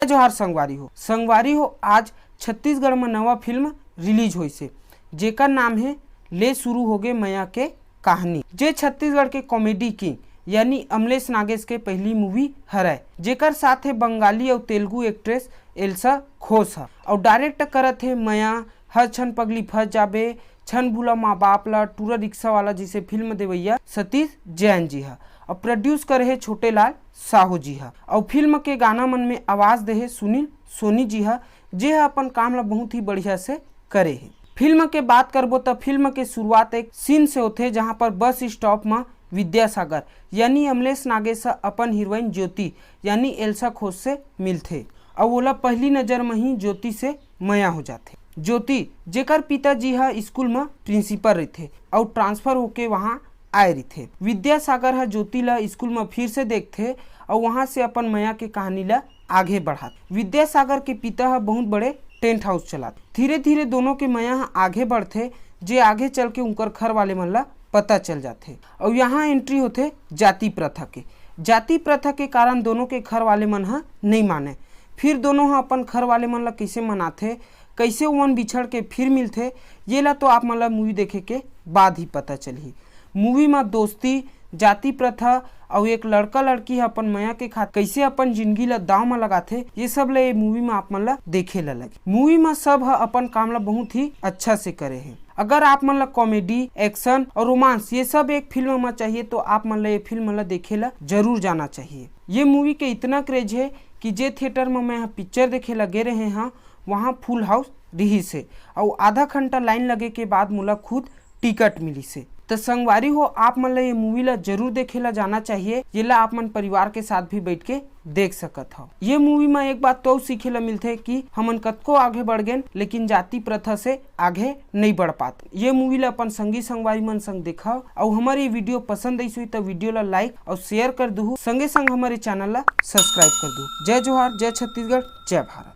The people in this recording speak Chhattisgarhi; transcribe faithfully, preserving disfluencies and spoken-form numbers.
जोहार संगवारी हो। संगवारी हो, आज छत्तीसगढ़ में नवा फिल्म रिलीज होइसे, जेकर नाम है ले शुरू होगे मया के कहानी, जे छत्तीसगढ़ के कॉमेडी किंग यानी अमलेश नागेश के पहली मूवी हरय, जेकर साथ है बंगाली और तेलुगु एक्ट्रेस एल्सा घोष ह, और डायरेक्ट करत है मया, हर छन पगली फंस जाबे, छन भूला माँ बाप ला, टूरा रिक्शा वाला जैसे फिल्म देवैया सतीश जैन जी ह, और प्रोड्यूस करे है छोटे लाल साहू जी ह, और फिल्म के गाना मन में आवाज दे है सुनील सोनी जी ह, जे ह अपन काम ला बहुत ही बढ़िया से करे है। फिल्म के बात करबो त फिल्म के शुरुआत एक सीन से होथे, जहां पर बस स्टॉप म विद्यासागर यानी अमलेश नागेश ह अपन हीरोइन ज्योति यानी एल्सा घोष से मिलथे, अउ ओला पहली नजर म ही ज्योति से मया हो जाथे। ज्योति, जेकर पिताजी ह स्कूल म प्रिंसिपल रहिथे अउ ट्रांसफर होके वहां आए रहिथे। विद्यासागर ह ज्योति ल स्कूल म फिर से देखथे अउ वहां से अपन मया के कहानी ल आगे बढ़ात। विद्यासागर के पिता ह बहुत बड़े टेंट हाउस चलात। धीरे धीरे दोनों के मया ह आगे बढ़थे, जे आगे चल के उनकर घर वाले मन ला पता चल जाथे। अउ यहाँ एंट्री होथे जाति प्रथा के। जाति प्रथा के कारण दोनों के घर वाले मन ह नहीं माने। फिर दोनों ह अपन घर वाले मन ला कैसे मनाथे, कैसे ओमन बिछड़ के फिर मिलथे, ये ला तो आप मन ला मूवी देखे के बाद ही पता चलही। मूवी म दोस्ती, जाति प्रथा अउ एक लड़का लड़की ह अपन मया के खातिर कैसे अपन जिंदगी ला दाव म लगाथे, ये सब ला ये मूवी म आप मन ला देखे ला लगे। मूवी म सब ह अपन काम ला बहुत ही अच्छा से करे हे। अगर आप मन ला कॉमेडी, एक्शन और रोमांस ये सब एक फिल्म म चाहिए तो आप मन ला ये फिल्म ला देखे ला जरूर जाना चाहिए। ये मूवी के इतना क्रेज है कि जे थिएटर म मैं ह पिक्चर देखे ला गे रहे हाँ, वहाँ फुल हाउस रिहिस हे अउ आधा घंटा लाइन लगे के बाद मोला खुद टिकट मिलिस हे। त संगवारी हो, आप मन ला ये मूवी ला जरूर देखे ला जाना चाहिए। ये ला आप मन परिवार के साथ भी बैठ के देख सकत हव। ये मूवी म एक बात तो सीखे ला मिलथे कि हमन कतको आगे बढ़ गेन, लेकिन जाति प्रथा से आगे नहीं बढ़ पात। ये मूवी ला अपन संगी संगवारी मन संग देखव अउ हमर ये वीडियो पसंद आइस होही त वीडियो ला लाइक अउ शेयर कर दुहू, संगे संग हमर ये चैनल ला सब्सक्राइब कर दुहू। जय जोहार, जय छत्तीसगढ़, जय भारत।